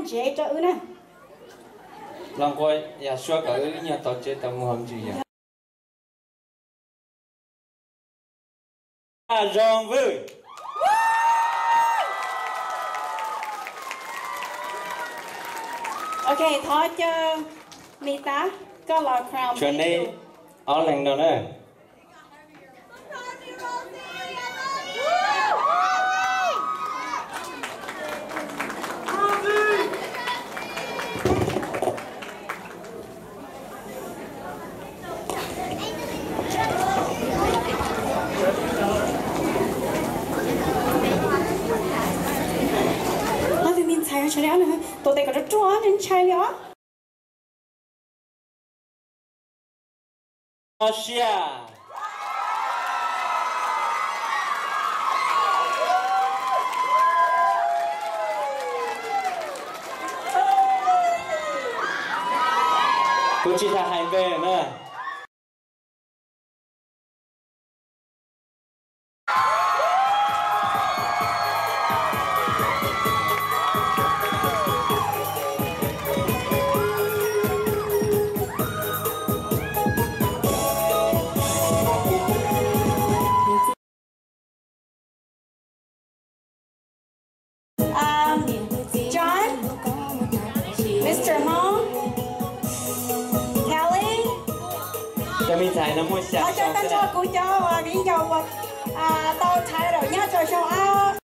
ntsev rau wb na. Los nqua yam suab kom wb nyuag tau tsev tau mus hauv ntsis yom. Zoo vwj. Ok, thov caw Miv Tab koj los crown. Tshuav neb ob leeg no na. Ob tug me ntxhais, tuav tes kom ruaj ruaj, ntshai li os. Sia. Kuv tsis tas hais npe na. John, Mister Hmoob, Kelly, cov me ntxhais no muaj xya xyoo xwb. Kuv cov viv ncaus uas tau title nyob rau xyoo ob